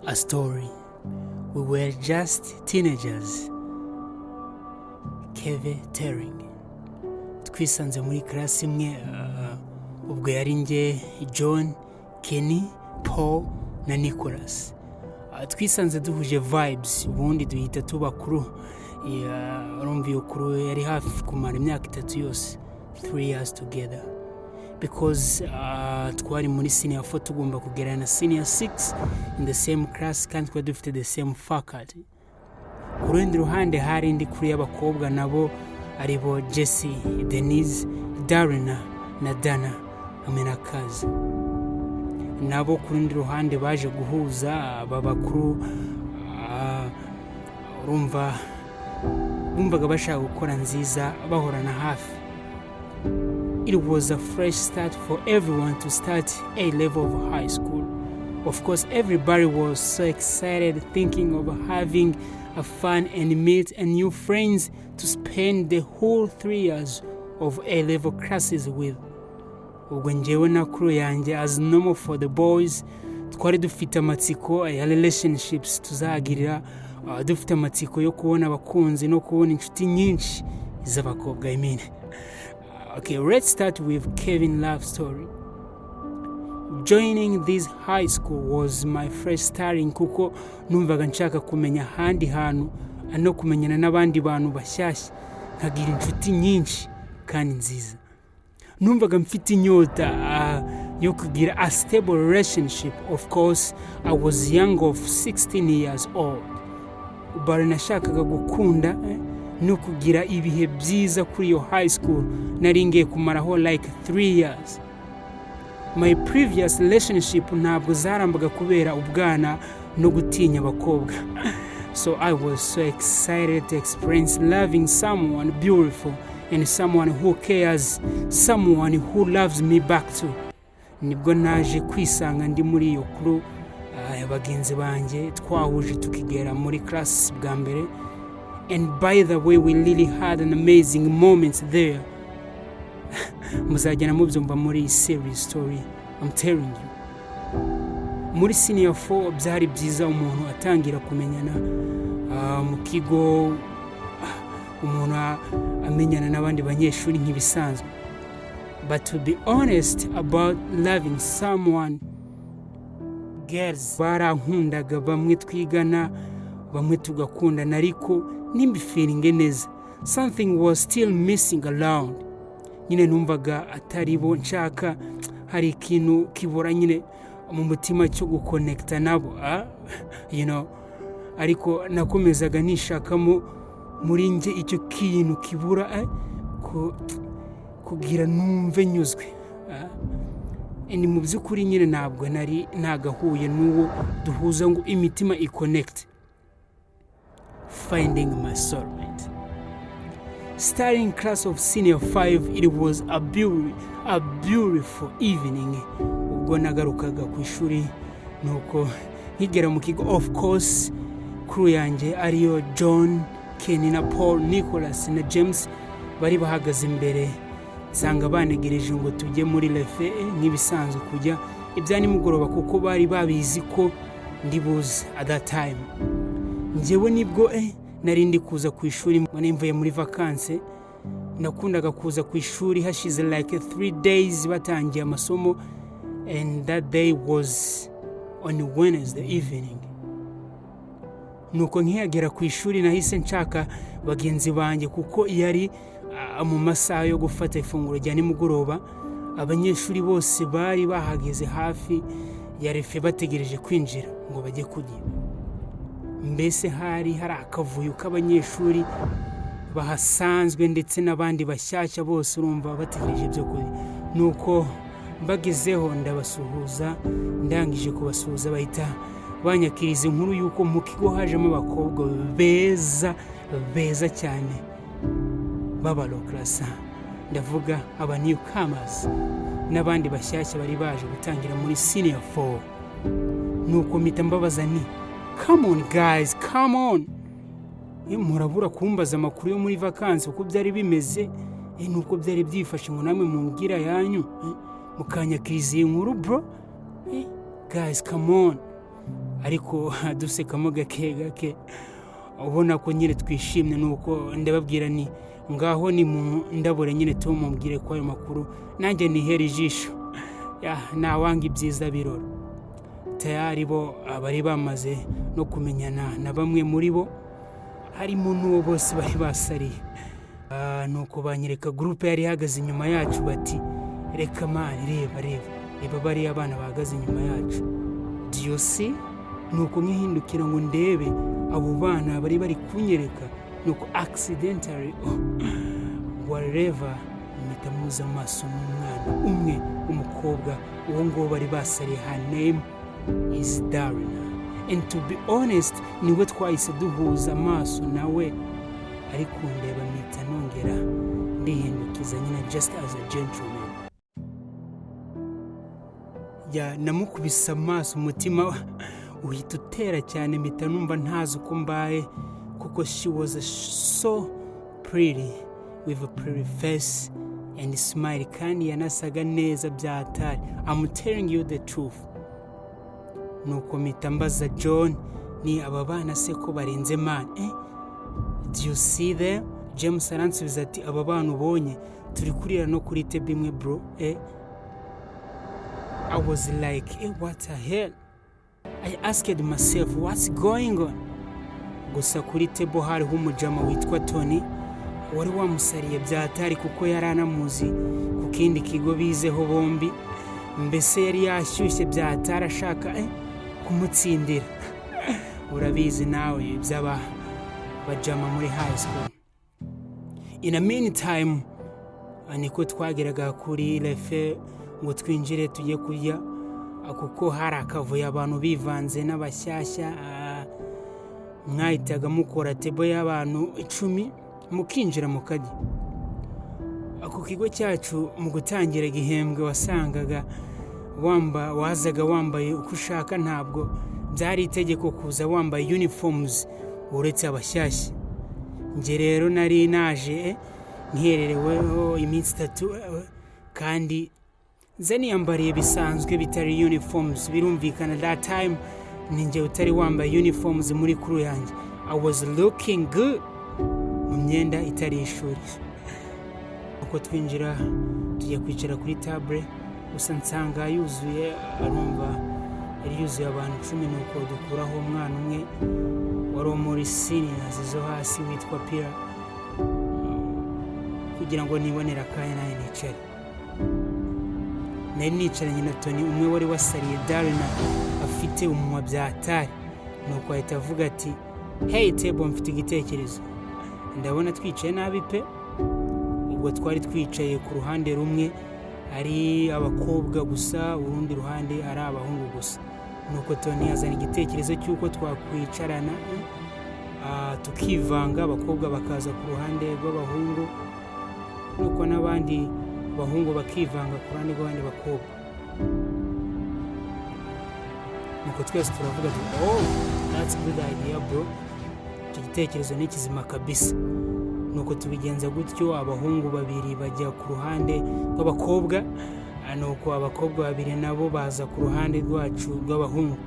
A story. We were just teenagers. Keve Tering. Twisanze muri class imwe, ubwo yari njye, John, Kenny, Paul na Nicholas. Twisanze duhuje vibes, ubundi duhita tuba crew. Yeah, urumva iyo crew yari hafi kumara imyaka 3 yose, 3 years together, because twari muri senior 4, tugomba kugera na senior 6 in the same class, kandi twari dufite the same faculty. Ku rundi ruhande hari indi crew y'abakobwa, nabo aribo Jesse, Denise, Darina na Dana hamwe na Kazi. Nabo ku rundi ruhande baje guhuza aba bakuru. Urumva bumvaga bashaka gukora nziza, bahorana hafi. It was a fresh start for everyone to start A level of high school. Of course, everybody was so excited, thinking of having a fun and meet a new friends to spend the whole 3 years of A level classes with. Ubwo njyewe na crew yanjye, as normal for the boys, twari dufite amatsiko ya relationships tuzagirira, dufite amatsiko yo kubona abakunzi no kubona inshuti nyinshi z'abakobwa, I mean. Okay, let's start with Kevin love story. Joining this high school was my fresh starting, kuko numvaga nshaka kumenya ahandi hantu no kumenyana n'abandi bantu bashyashya, nkagira inshuti nyinshi kandi nziza. Numvaga mfite inyota yo kugira a stable relationship. Of course, I was young of 16 years old, but nashakaga gukunda no kugira ibihe byiza kuri iyo high school nari ngiye kumaraho like 3 years. My previous relationship ntabwo zarambaga kubera ubwana no gutinya abakobwa, so I was so excited to experience loving someone beautiful and someone who cares, someone who loves me back too. Nibwo naje kwisanga ndi muri iyo crew ya bagenzi banjye twahuje tukigera muri class bwa mbere. And by the way, we really had an amazing moment there. Muzagenda mubyumva muri iyi series story, I'm telling you. Muri senior 4 byari byiza, umuntu atangira kumenyana mu kigo, umuntu amenyana n'abandi banyeshuri nk'ibisanzwe. But to be honest about loving someone, girls barankundaga, bamwe twigana, bamwe tugakundana, ariko nimbifeelinge neza, something was still missing around. Nyine numvaga atari bo nshaka, hari ikintu kibura nyine mu mutima cyo guconnecta nabo. Ariko nakomezaga nishakamo muri njye icyo kintu kibura kugira numve nyuzwe. Ni mu by'ukuri nyine ntabwo nari nagahuye n'uwo duhuza ngo imitima iconnecte. Finding my soulmate. Starting class of senior 5, it was a beautiful evening. Ubwo nagarukaga ku ishuri, nuko nkigera mu kigo, of course crew yanjye ariyo John, Kenny na Paul, Nicholas na James bari bahagaze imbere. Nsanga banegereje ngo tujye muri réfé nk'ibisanzwe, kujya ibya nimugoroba, kuko bari babizi ko ndi buze at that time. Njyewe nibwo nari ndi kuza ku ishuri mbona mvuye muri vacances. Nakundaga kuza ku ishuri hashize like 3 days batangiye amasomo, and that day was on Wednesday evening. Nuko nkihagera ku ishuri nahise nshaka bagenzi banjye, kuko yari mu masaha yo gufata ifunguro rya nimugoroba. Abanyeshuri bose bari bahageze hafi ya réfé, bategereje kwinjira ngo bajye kurya. Mbese hari hari akavuyo k'abanyeshuri bahasanzwe ndetse n'abandi bashyashya, bose urumva bategereje ibyo kurya. Nuko mbagezeho ndabasuhuza. Ndangije kubasuhuza, bahita banyakiriza inkuru y'uko mu kigo hajemo abakobwa beza beza cyane b'abarokarasa, ndavuga aba newcomers n'abandi bashyashya bari baje gutangira muri senior 4. Nuko mpita mbabaza ni: "Come on guys, come on. Murabura kumbaza amakuru yo muri vacances, uko byari bimeze, nuko byari byifashe, ngo namwe mumbwira yanyu, mukanyakiriza iyi nkuru bro. Guys, come on." Ariko dusekamo gake gake, ubona ko nyine twishimye. Nuko ndababwira ni ngaho ni mu ndabure nyine, tumubwire ko ayo makuru nanjye nihere ijisho. Ya, ntawanga ibyiza birora. Tayari bo abari bamaze no kumenyana na bamwe muri bo, harimo n'uwo bose bari basariye. Nuko banyereka groupe yari ihagaze inyuma yacu, bati: "Reka man, reba, reba, reba bariya abana bahagaze inyuma yacu, do you see?" Nuko nkihindukira ngo ndebe abo bana bari bari kunyereka, nuko accidentally, oh, whatever, mpita muza amaso n'umwana umwe w'umukobwa, uwo nguwo bari basariye. Her name is Darina, and to be honest, niwe twahise duhuza amaso nawe ari kundeba, mpita nongera ndihindukiza nyine, just as a gentleman. Ya, namukubise amaso, umutima uhita utera cyane, mpita numva ntazi uko mbaye, kuko she was so pretty with a pretty face and smile, kandi yanasaga neza byatari. I'm telling you the truth. Nuko mpita mbaza John ni: "Aba bana se ko barenze man, eh, do you see them?" James aransubiza ati: "Aba bana ubonye turi kurira no kuri table imwe, bro, eh." I was like, "Eh, what the hell?" I asked myself, "What's going on?" Gusa kuri table hariho umujama witwa Tony wari wamusariye byatari, kuko yari anamuzi ku kindi kigo bizeho bombi. Mbese yari yashyushye byatari, ashaka kumutsindira. Urabizi nawe by'aba bajama muri high school. In a meantime, niko twageraga kuri refe ngo twinjire tujye kurya, kuko hari akavuyo, abantu bivanze n'abashyashya. Mwahitaga mukora table y'abantu 10, mukinjira mukajya. Ku kigo cyacu mu gutangira igihembwe wasangaga wazaga wambaye uko ushaka, ntabwo byari itegeko kuza wambaye uniforms uretse abashyashya. Njye rero nari naje nkerereweho iminsi 3, kandi nze niyambariye bisanzwe bitari uniforms. Birumvikana, that time ni njye utari wambaye uniforms muri crew yanjye. I was looking good mu myenda itari ishuri. Uko twinjira tujya kwicara kuri table, gusa nsanga yuzuye, arumva yari yuzuye abantu 10. Nuko dukuraho umwana umwe wari uwo muri seniors zo hasi witwa Pira, kugira ngo nibonere akanya nawe nicare. Nari nicaranye na Tony, umwe wari wasariye Darina, afite umunwa byatari. Nuko ahita avuga ati: "Hey table, mfite igitekerezo, ndabona twicaye nabi pe." Ubwo twari twicaye ku ruhande rumwe ari abakobwa gusa, urundi ruhande ari abahungu gusa. Nuko Tony azana igitekerezo cy'uko twakwicarana, tukivanga, abakobwa bakaza ku ruhande rw'abahungu, nuko n'abandi bahungu bakivanga ku ruhande rw'abandi bakobwa. Nuko twese turavuga tuti: "Oh, that's good idea, bro, icyo gitekerezo ni kizima kabisa." Nuko tubigenza gutyo, abahungu babiri bajya ku ruhande rw'abakobwa, nuko abakobwa babiri nabo baza ku ruhande rwacu rw'abahungu.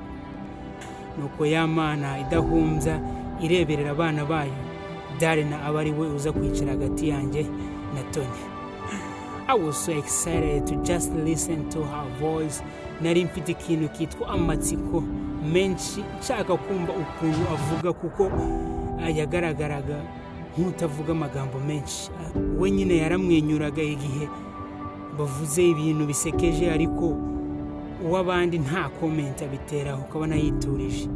Nuko ya Mana idahumbya ireberera abana bayo, Darina aba ari we uza kwicara hagati yanjye na Tony. I was so excited to just listen to her voice. Nari mfite ikintu kitwa amatsiko menshi, nshaka kumva ukuntu avuga, kuko yagaragaraga nk'utavuga amagambo menshi. We nyine yaramwenyuraga igihe bavuze ibintu bisekeje, ariko uw'abandi nta comment abiteraho, ukabona yiturije.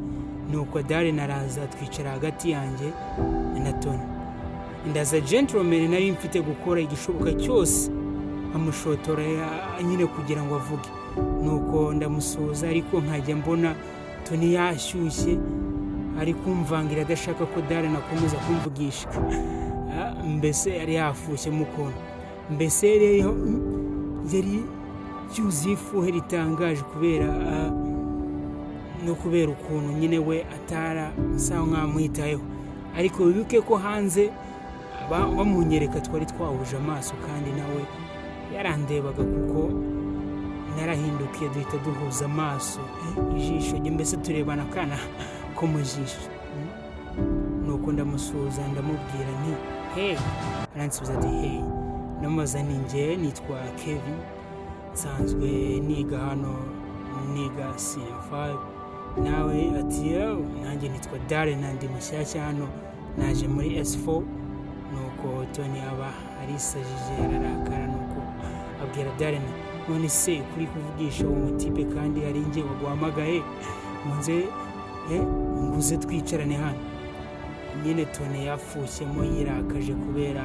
Nuko Darren araza twicara hagati yanjye na Tony. And as a gentleman, nari mfite gukora igishoboka cyose amushotora nyine kugira ngo avuge. Nuko ndamusuhuza, ariko nkajya mbona Tony yashyushye, ari kumvangira, adashaka ko Darren akomeza kumvugisha. Mbese yari yafushye mu kuntu, mbese yari yuzuye ifuhe ritangaje, kubera no kubera ukuntu nyine we atara asa nk'amwitayeho. Ariko wibuke ko hanze bamunyereka twari twahuje amaso, kandi nawe yarandebaga, kuko Narahindukiye, duhita duhuza amaso, ijisho rye, mbese turebana akana ko mu jisho. Nuko ndamusuhuza, ndamubwira nti: "Hey." Aransubiza ati: "Hey." Ndamubaza nti: "Njye nitwa Kevin, nsanzwe niga hano, niga senior 5. Nawe?" Ati: "Yo, nanjye nitwa Darren, ndi mushyashya hano, naje muri S4." Nuko Tony aba arisajije, ararakara, nuko abwira Darren: "None se kuri kuvugisha uwo mutipe kandi ari njye waguhamagaye ngo nze nguze twicarane hano?" Nyine Tony yafushyemo yirakaje kubera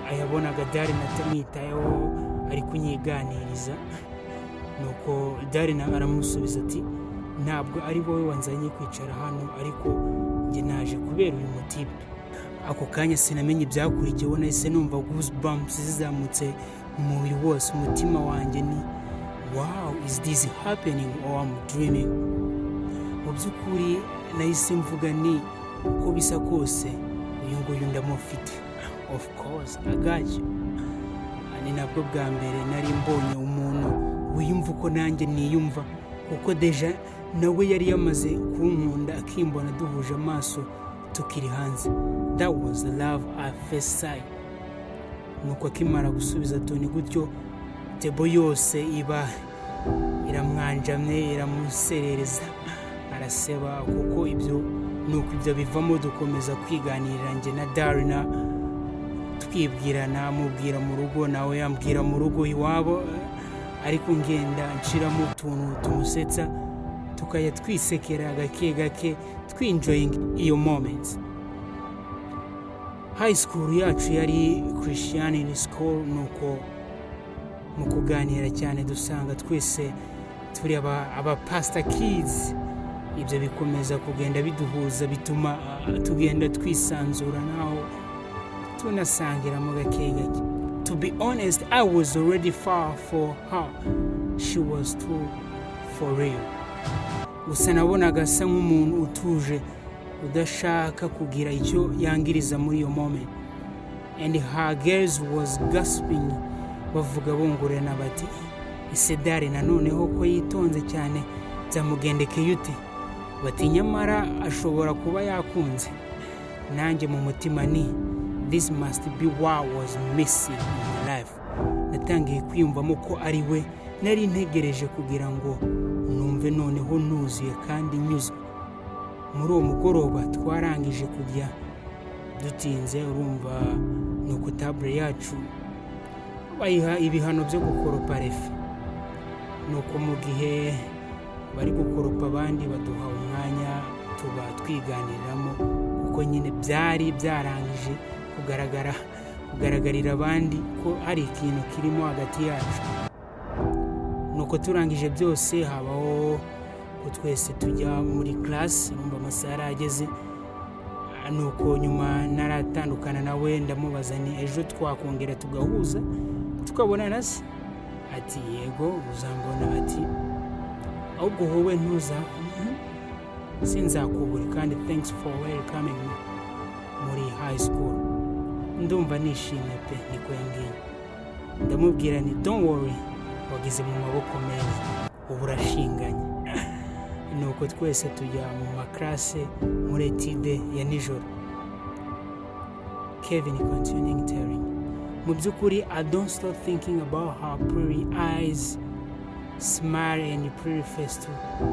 ayabonaga Darren atamwitayeho, ari kunyiganiriza. Nuko Darren aramusubiza ati: "Ntabwo ari wowe wanzanye kwicara hano, ariko njye naje kubera uyu mutipe." Ako kanya sinamenye ibyakurikiyeho. Nahise numva goosebumps zizamutse mu mubiri wose. Umutima wanjye ni: "Wow, is this happening or I'm dreaming?" Mu by'ukuri nahise mvuga ni: "Uko bisa kose uyu nguyu ndamufite. Of course I got you." Ni nabwo bwa mbere nari mbonye umuntu wiyumva uko nanjye niyumva, kuko déjà nawe yari yamaze kunkunda akimbona duhuje amaso tukiri hanze. That was love at first sight. Nuko akimara gusubiza Tony gutyo, table yose iba iramwanjamye, iramuserereza, araseba. Kuko ibyo, nuko ibyo bivamo, dukomeza kwiganirira njye na Darina, twibwirana, mubwira mu rugo, nawe yambwira mu rugo iwabo, ariko ngenda nshiramo utuntu tumusetsa, tukajya twisekera gake gake, twi-enjoyinga iyo moment. High school yacu yari Christianity school. Nuko mu kuganira cyane dusanga twese turi aba pastor kids. Ibyo bikomeza kugenda biduhuza, bituma tugenda twisanzura naho tunasangiramo gake gake. To be honest, I was already far for her. She was too for real. Gusa nabonaga asa nk'umuntu utuje, udashaka kugira icyo yangiriza muri iyo moment. And her girls was gasping, bavuga bongorerana bati: "Ese Dare nanoneho ko yitonze cyane, byamugendekeye ute?" Bati: "Nyamara ashobora kuba yakunze." Nanjye mu mutima ni: "This must be what was missing in my life." Natangiye kwiyumvamo ko ari we nari ntegereje kugira ngo numve noneho nuzuye kandi nyuzwe. Muri uwo mugoroba twarangije kujya dutinze, urumva, ni uko table yacu bayiha ibihano byo gukoropa réfé. Nuko mu gihe bari gukoropa abandi, baduha umwanya tuba twiganiriramo, kuko nyine byari byarangije kugaragara, kugaragarira abandi ko hari ikintu kirimo hagati yacu. Nuko turangije byose, habaho ko twese tujya muri class. Urumva amasaha yarageze. Nuko nyuma naratandukana nawe, ndamubaza ni: "Ejo twakongera tugahuza tukabonana se?" Ati: "Yego, uzambona." Ati: "Ahubwo wowe ntuza sinzakubure, kandi thanks for welcoming me muri high school. Ndumva nishimye pe." Niko yambwiye. Ndamubwira ni: "Don't worry, wageze mu maboko meza, ubu urashinganye." Nuko twese tujya mu ma class muri étude ya nijoro. Kevin continuing telling: Mu by'ukuri I don't stop thinking about her pretty eyes, smile and pretty face too.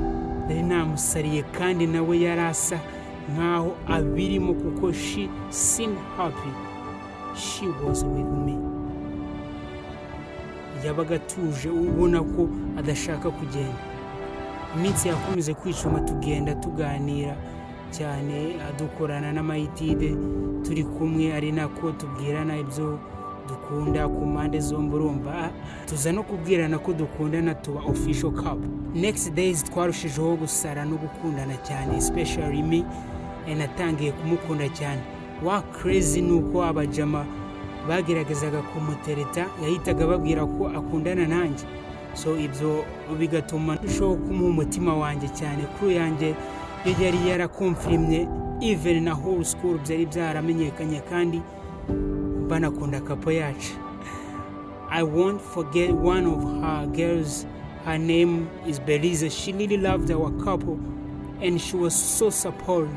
Nari namusariye kandi nawe yari asa nkaho abirimo, kuko she seemed happy she was with me. Yabaga atuje, ubona ko adashaka kugenda. Iminsi yakomeze kwicuma, tugenda tuganira cyane, dukorana n'ama étude turi kumwe, ari nako tubwirana ibyo dukunda ku mpande zombi. Urumva, tuza no kubwirana ko dukundana, tuba official couple. Next days twarushijeho gusara no gukundana cyane, especially me. Natangiye kumukunda cyane. Wa crazy ni uko abajama bageragezaga kumutereta, yahitaga babwira ko akundana nanjye. So ibyo bigatuma ndushaho kumuha umutima wanjye cyane. Kuri yanjye yo yari yarakomfirimye, even na whole school byari byaramenyekanye, kandi banakunda couple yacu. I won't forget one of her girls. Her name is Belize. She really loved our couple and she was so supportive.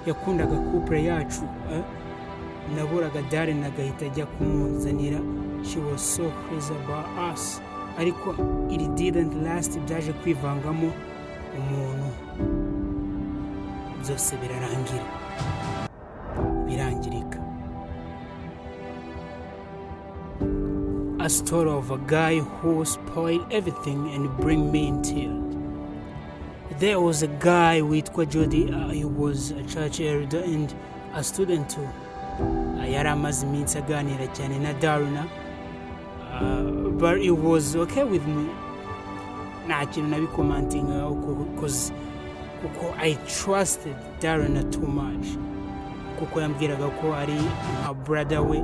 Yakundaga couple yacu, eh? Naburaga Darren agahita ajya kumuzanira. She was so crazy about us, ariko it didn't last. Byaje kwivangamo umuntu, byose birarangira, birangirika. A story of a guy who spoiled everything and bring me in tears. There was a guy witwa Jody. He was a church elder and a student too. Yari amaze iminsi aganira cyane na Daruna, but it was okay with me. Nta kintu nabicommentingaho kuko I trusted Daruna too much, kuko yambwiraga ko ari nka brother we,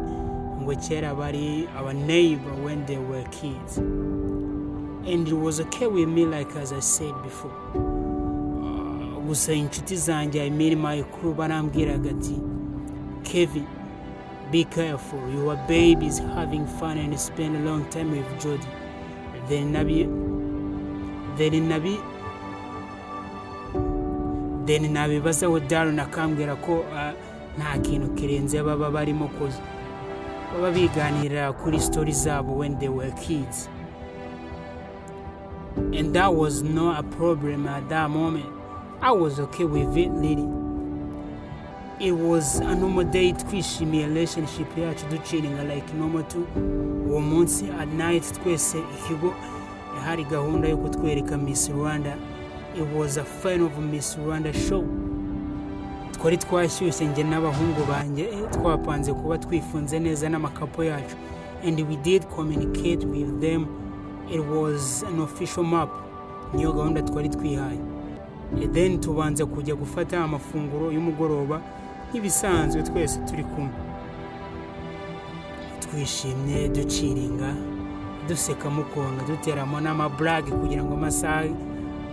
ngo kera bari our neighbor when they were kids, and it was okay with me, like as I said before. Gusa inshuti zanjye, I mean my crew, barambwiraga ati, "Kevin, be careful. Your baby is having fun and spend a long time with Jody." Then nabibazaho Darren, akambwira ko nta kintu kirenze baba barimo, koza baba biganirira kuri story zabo when they were kids, and that was not a problem at that moment. I was okay with it, really. It was a normal day. Twishimiye relationship yacu, duchillinga like normal too. Uwo munsi at night, twese ikigo hari gahunda yo kutwereka Miss Rwanda. It was a final of Miss Rwanda show. Twari twashyushye, njye n'abahungu banjye, twapanze kuba twifunze neza n'amacouple yacu, and we did communicate with them. It was an official map, niyo gahunda twari twihaye. And then tubanza kujya gufata amafunguro y'umugoroba nk'ibisanzwe, twese turi kumwe, twishimye, duchillinga, dusekamo ukuntu, duteramo n'amablague kugira ngo amasaha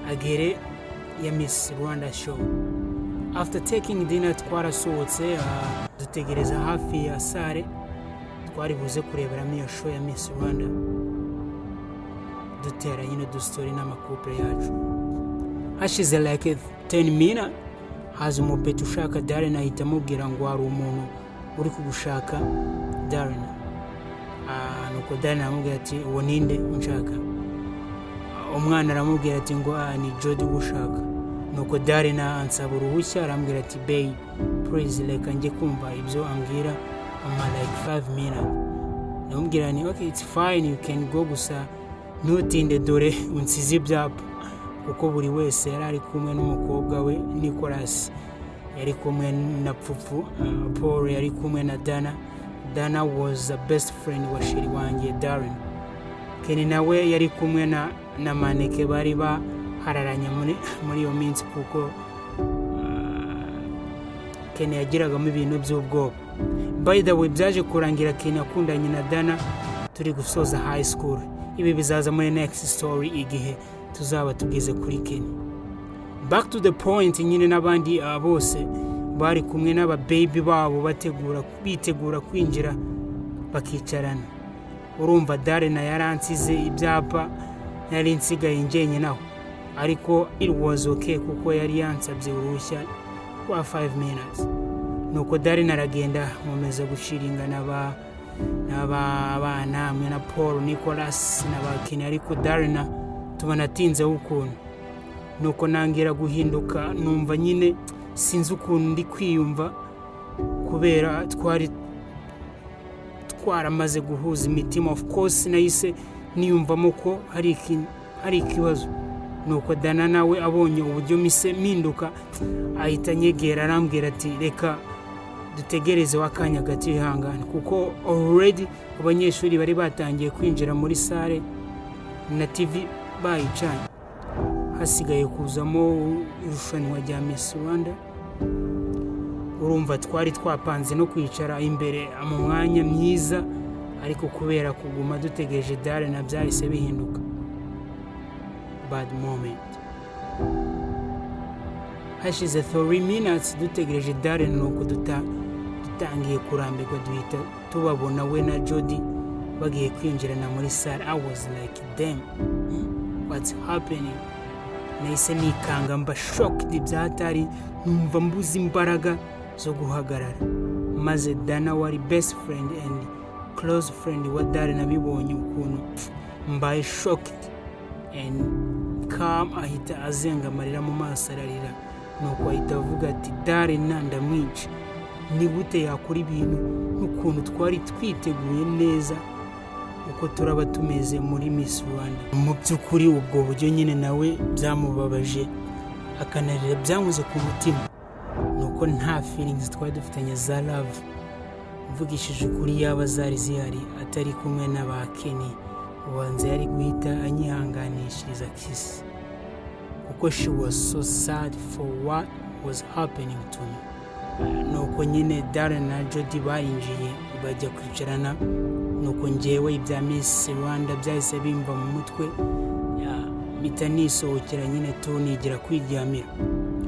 agere ya Miss Rwanda show. After taking dinner, twarasohotse, dutegereza hafi ya salle twari buze kureberamo iyo show ya Miss Rwanda, dutera nyine udustory n'amacouple yacu. Hashize like 10 minutes, haza umupeti ushaka Darren. Ahita amubwira ngo hari umuntu uri kugushaka, Darren. Nuko Darren aramubwira ati, "Uwo ninde unshaka?" Umwana aramubwira ati ngo ni Jody ugushaka. Nuko Darren ansaba uruhushya, arambwira ati, "Babe, please, reka njye kumva ibyo ambwira, ama like 5 minutes." Ndamubwira ni, "Okay, it's fine, you can go, gusa ntutinde, dore unsize ibyapa," kuko buri wese yari ari kumwe n'umukobwa we. Nicolas yari kumwe na Pfupfu, Paul yari kumwe na Dana. Dana was the best friend wa chéri wanjye Darren. Kenny nawe yari kumwe na Maneke, bari bahararanye muri iyo minsi, kuko Kenny yagiragamo ibintu by'ubwoba. By the way, byaje kurangira Kenny akundanye na Dana turi gusoza high school. Ibi bizaza muri next story, igihe tuzaba tugeze kuri Kenny. Back to the point nyine, n'abandi bose bari kumwe n'abababy babo, bategura, bitegura kwinjira bakicarana. Urumva Darren yaransize ibyapa, nari nsigaye njyenyine aho, ariko it was okay kuko yari yansabye uruhushya rwa 5 minutes. Nuko Darren aragenda, nkomeza guchillinga n'aba bana hamwe na Paul, Nicolas na ba Kenny, ariko Darren tubona atinzeho ukuntu. Nuko nangira guhinduka, numva nyine sinzi ukuntu ndi kwiyumva, kubera twari twaramaze guhuza imitima. Of course nahise niyumvamo ko hari ikibazo. Nuko Dana nawe abonye uburyo mise mpinduka, ahita anyegera, arambwira ati, "Reka dutegereze akanya gato, ihangane," kuko already abanyeshuri bari batangiye kwinjira muri salle na TV bayicanye, hasigaye kuzamo irushanwa rya Miss Rwanda. Urumva twari twapanze no kwicara imbere mu mwanya myiza, ariko kubera kuguma dutegereje Darren na byahise bihinduka bad moment. Hashize 30 minutes dutegereje Darren, nuko dutangiye kurambirwa, duhita tubabona we na Jody bagiye kwinjirana muri salle. I was like, "Damn, What's happening? Nahise nikanga, mba shocked byatari, numva mbuze imbaraga zo guhagarara. Maze Dana, wari best friend and close friend wa Darren, nabibonye ukuntu mbaye shocked and calm, ahita azenga amarira mu maso, ararira. Nuko ahita avuga ati: "Darren ndamwica. Ni gute yakora ibintu n'ukuntu twari twiteguye neza uko turaba tumeze muri Miss Rwanda?" Mu by'ukuri ubwo buryo nyine nawe byamubabaje akanarira, byankoze ku mutima. Ni uko nta feelings twari dufitanye za love. Mvugishije ukuri, yaba zari zihari atari kumwe n'aba Kenny, ubanza yari guhita anyihanganishiriza kiss, kuko she was so sad for what was happening to me. Nuko nyine Darren na Jody barinjiye, bajya kwicarana. Nuko ngewe ibya Miss Rwanda byahise bimva mu mutwe, mpita nisohokera nyine tu, nigira kwiryamira.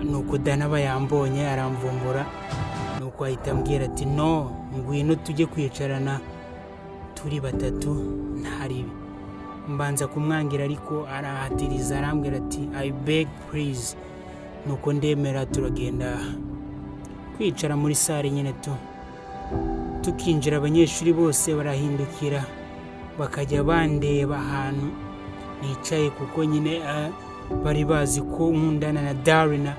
Nuko Dana aba yambonye, aramvumbura. Nuko ahita ambwira ati: "No, ngwino tujye kwicarana turi batatu, ntaribi." Mbanza kumwangira, ariko arahatiriza, arambwira ati: "I beg, please." Nuko ndemera, turagenda kwicara muri salle nyine tu. Tukinjira, abanyeshuri bose barahindukira, bakajya bandeba ahantu nicaye, kuko nyine bari bazi ko nkundana na Darina,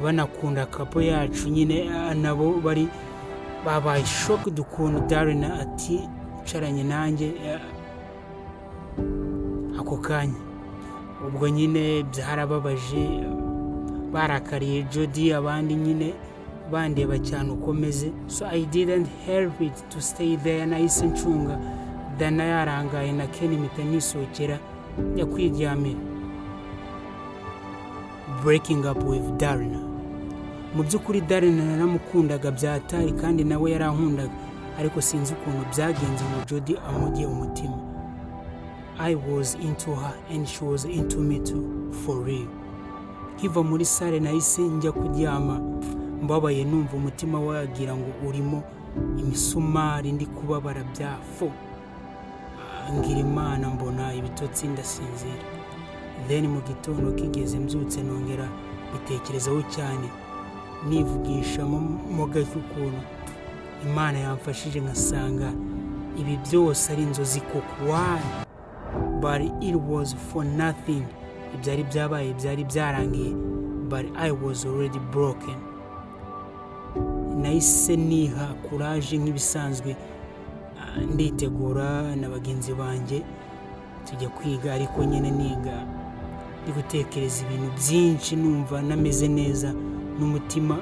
banakunda couple yacu nyine. Nabo bari babaye shocked ukuntu Darina aticaranye nanjye ako kanya. Ubwo nyine byarababaje, barakariye Jody, abandi nyine bandeba cyane uko meze. So I didn't help it to stay there. Nahise ncunga Dana yarangaye na Kenny, mpita nisohokera njya kwiryamira. Breaking up with Darina. Mu by'ukuri Darina naramukundaga byatari, kandi nawe yarankundaga, ariko sinzi ukuntu byagenze ngo Jody amujye umutima. I was into her and she was into me too, for real. Nkiva muri salle, nahise njya kuryama mbabaye, numva umutima wagira ngo urimo imisumari, ndi kubabara bya fo. Ngira Imana mbona ibitotsi, ndasinzira. Then mu gitondo kigeze, mbyutse, nongera bitekerezaho cyane, nivugisha mo gake ukuntu Imana yamfashije nkasanga ibi byose ari inzozi koko. Why? But it was for nothing. Ibyari byabaye byari byarangiye, but I was already broken. Nahise niha courage nk'ibisanzwe, nditegura na bagenzi banjye, tujya kwiga. Ariko nyine niga ndi gutekereza ibintu byinshi, numva nameze neza, n'umutima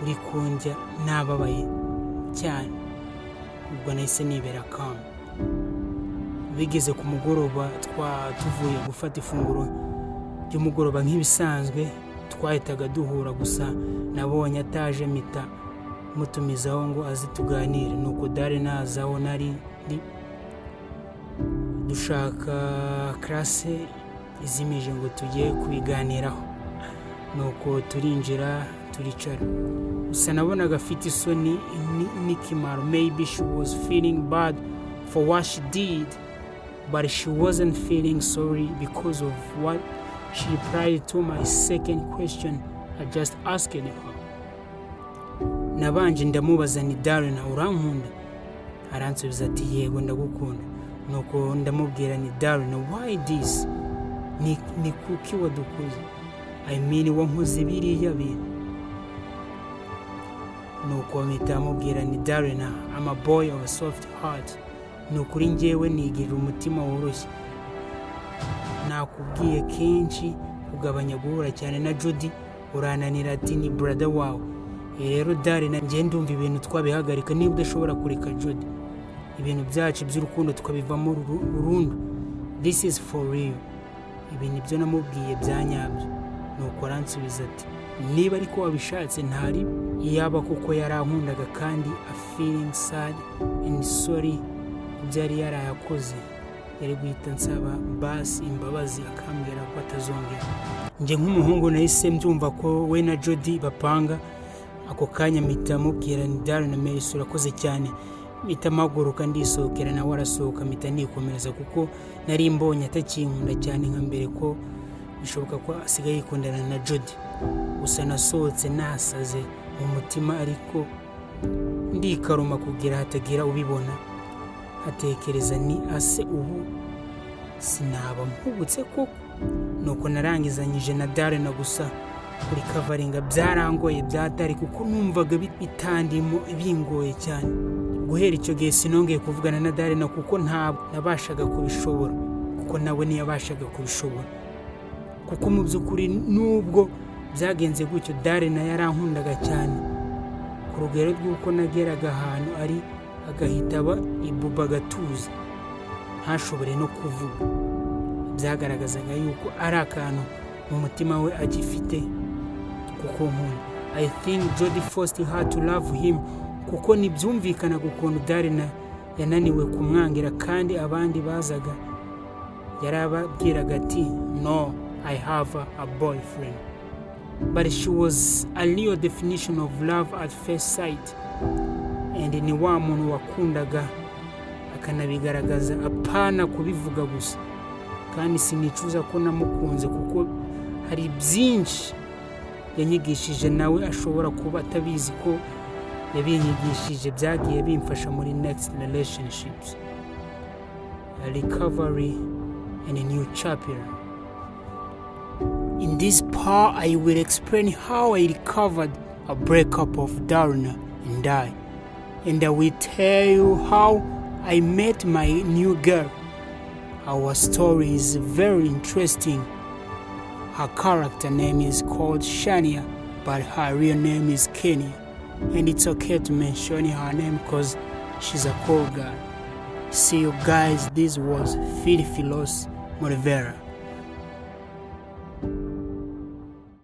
uri kundya, nababaye cyane. Ubwo nahise nibera calm. Bigeze ku mugoroba, twa tuvuye gufata ifunguro ry'umugoroba nk'ibisanzwe, twahitaga duhura. Gusa nabonye ataje, mpita mutumizaho ngo aze tuganire. Nuko dare nazaho nari ndi, dushaka classe izimije ngo tujye kubiganiraho. Nuko turinjira, turicara. Gusa nabonaga afite isoni n'ikimaro. Maybe she was feeling bad for what she did, but she wasn't feeling sorry because of what she replied to my second question I just asked her. Nabanje ndamubaza ni: "Darren, urankunda?" Aransubiza ati: "Yego, ndagukunda." Nuko ndamubwira ni: "Darren, why this? Ni kuki wadukoze, I mean, wankoze biriya bintu?" Nuko mpita amubwira ni: "Darren, I'm a boy of a soft heart. Ni ukuri njyewe nigirira umutima woroshye. Nakubwiye kenshi kugabanya guhura cyane na Jody, urananira ati ni brother wawe. Rero Darren, njye ndumva ibintu twabihagarika. Niba udashobora kureka Jody, ibintu byacu by'urukundo tukabivamo burundu. This is for real." Ibi nibyo namubwiye bya nyabyo. Nuko aransubiza ati: "Niba ariko wabishatse, ntari." Iyaba kuko yarankundaga kandi a feeling sad and sorry kubyo yari yarayakoze, yari guhita nsaba basi imbabazi, akambwira ko atazongera. Njye nk'umuhungu nahise mbyumva ko we na Jody bapanga. Ako kanya mpita mubwira ni: "Darren, merci, urakoze cyane." Mpita mpaguruka ndisohokera, nawe arasohoka, mpita nikomereza kuko nari mbonye atakinkunda cyane nka mbere, ko bishoboka ko asigaye yikundana na Jody. Gusa nasohotse nasaze mu mutima, ariko ndikaruma kugira hatagira ubibona. Hatekereza ni ase ubu sinaba mpubutse koko? Nuko narangizanyije na Darena. Gusa kuri kavaringa byarangoye byatari, kuko numvaga bitandimo, bingoye cyane. Guhera icyo gihe sinongeye kuvugana na Darena, kuko ntabwo nabashaga kubishobora, kuko nawe ntiyabashaga kubishobora. Kuko mu by'ukuri, nubwo byagenze gutyo, Darena yarankundaga cyane ku rugero rw'uko nageraga ahantu ari agahita aba ibuba, agatuza, ntashobore no kuvuga. Byagaragazaga yuko ari akantu mu mutima we agifite kuko nkunda. I think Jody forced her to love him, kuko ntibyumvikanaga ukuntu Darena yananiwe kumwangira, kandi abandi bazaga yarababwiraga ati: "No, I have a boyfriend." But she was a real definition of love at first sight, and ni wa muntu wakundaga akanabigaragaza, apana kubivuga gusa. Kandi sinicuza ko namukunze, kuko hari byinshi yanyigishije, nawe ashobora kuba atabizi ko yabinyigishije, byagiye bimfasha muri next relationships. Recovery and a new chapter. In this part, I will explain how I recovered a breakup of Darna and I, and I will tell you how I met my new girl. Our story is very interesting. Her character name is called Shania, but her real name is Kenya. And it's okay to mention her name because she's a cool girl. See you guys. This was Phil Philos Morivera.